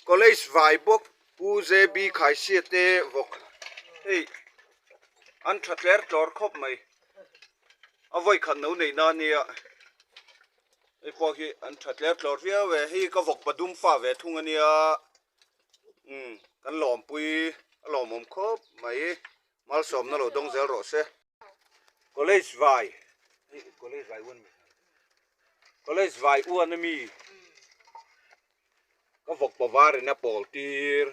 College vai bawk Pu JB Khaisia te vawk hei an tha tler tlawr khawp mai a vawi khat no neih na ania hei pawh hi an tha tler tlawr viau e hei ka vawk padum fa ve thung ania umm kan lawmpui a lawmawm khawp mai malsawmna lo dawng zel rawh se. College vai college vai uan college vai uan ami ka vawk pavar in a pawl tir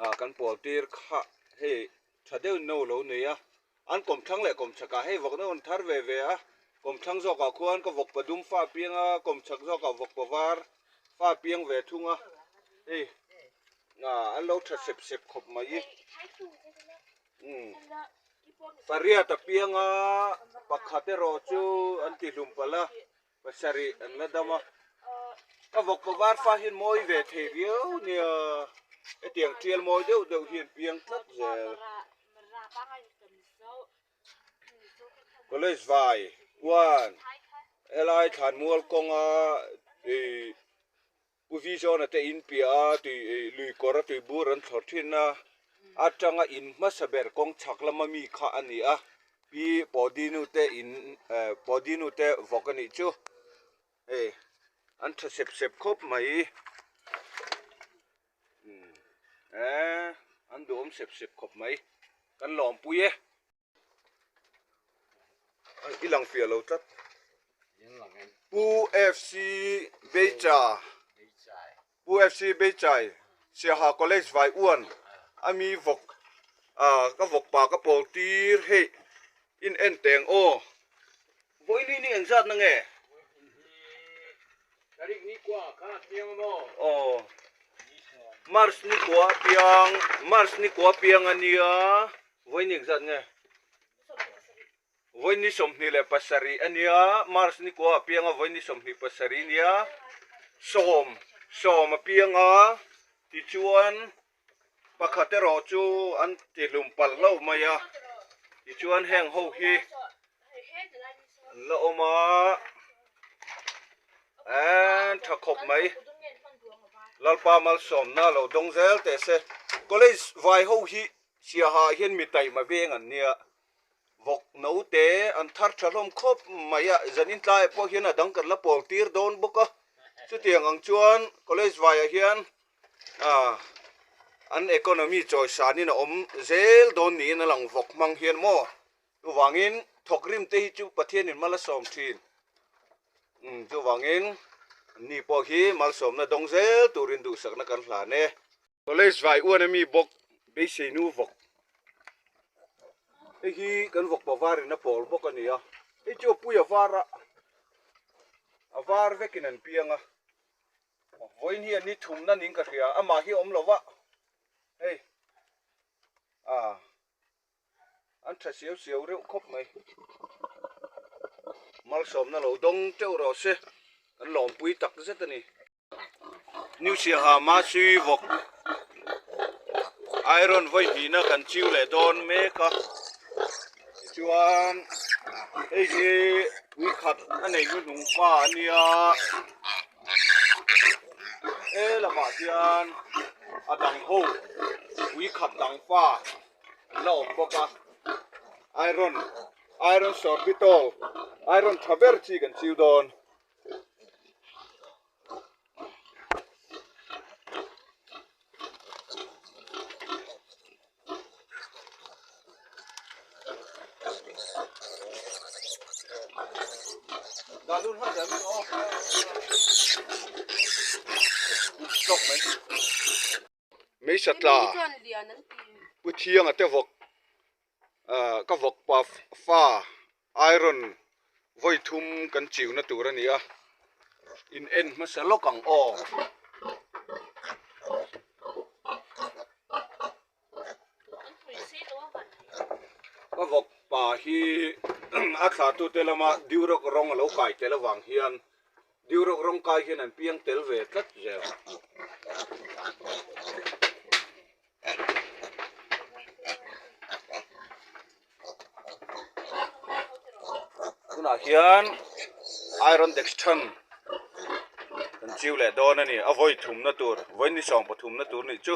ah kan pawl tir kha hei tha deuh in no lo nei a an kawmthlang leh kawmchhak ah hei vawk no an thar ve ve a kawmthlang zawk ah khuan ka vawk padum fa piang a kawmchhak zawk ah vawk pavar fa piang ve thung a hei ah an lo tha sep sep khawp mai. Pariat a piang a, pakhat erawh chu an ti hlum palh a, pasarih an la dam a. Ka vawk pavar fa hian mawi ve thei viau nia, hetiang tial mawi deuh deuh hi an piang tlat zel. College vai one helai thlanmual kawnga ih Pu Vizawna te in piah a tui lui kawr a tui bur an thlawr thin a, atanga in hmasa ber kawng chhak lama mi kha a ni a, Pi Pawdinu te in eh Pawdinu te vawk a nih chu hei an tha sep sep khawp mai umm eh an duhawm sep sep khawp mai kan lawmpui e. I lang fiah lo tlat. Pu FC Beicha Pu FC Beichai Siaha College vai uan a mi vawk ah ka vawk pa ka pawl tir hei in en teng aw. Vawiin ni engzat na nge? Aw March ni kua piang March ni kua piang a nia. Vawi ni engzat nge? Vawi ni 27 a nia, March ni kua a piang a, vawi ni 27 a nia, sawm sawm a piang a, tichuan pakhat erawh chu an tihlum palh hlauh mai a, tichuan heng ho hi an la awm a, eee tha khawp mai, Lalpa malsawmna lo dawng zel teh se, college vai ho hi Siaha hian mi taima veng an nia, vawk note an thar tha hlawm khawp mai a, zanin tlaiah pawh hian a dang kan la pawl tir dawn bawk a, chutiang ang chuan college vaiah hian ah an economy chawi sanin a awm zel dawn niin a lang vawk hmang hian maw, chuvangin thawk rim te hi chu Pathianin mal a sawm thin, umm chuvangin ni pawh hi malsawmna dawng zel turin duhsakna kan hlan e. College vai uan ami bawk beisei nu vawk hei hi kan vawk pa var in a pawl bawk a ni a hei chu a pui a var a a var vekin an piang a vawiin hi an ni thum na ning ka hria amah hi a awm lo va hei ah an tha siau siau reuh khawp mai malsawmna lo dawng teuh rawh se kan lawmpui tak zet a ni. New Siaha Masui vawk iron vawi hnihna kan chiu leh dawn mek a tichuan hei hi ui khat a nei hnuhnung pa a nia he lamah hian a dang ho ui khat dang pa an la awm bawk a iron iron sorbitol iron tha ber chi kan chiu dawn. Meisa tla Pu Thianga te vawk ah ka vawk pa fa iron vawi thum kan chiu na tur a ni a in en hmasa lawk ang aw. Ka vawk pa hi a thlah tu te lama Duroc rawng a lo kai tel avang hian Duroc rawng kai hian an piang tel ve tlat zel. Tunah hian iron dextran. Kan chiu leh dawn a ni. A vawi thumna tur, vawi ni 13na tur nih chu.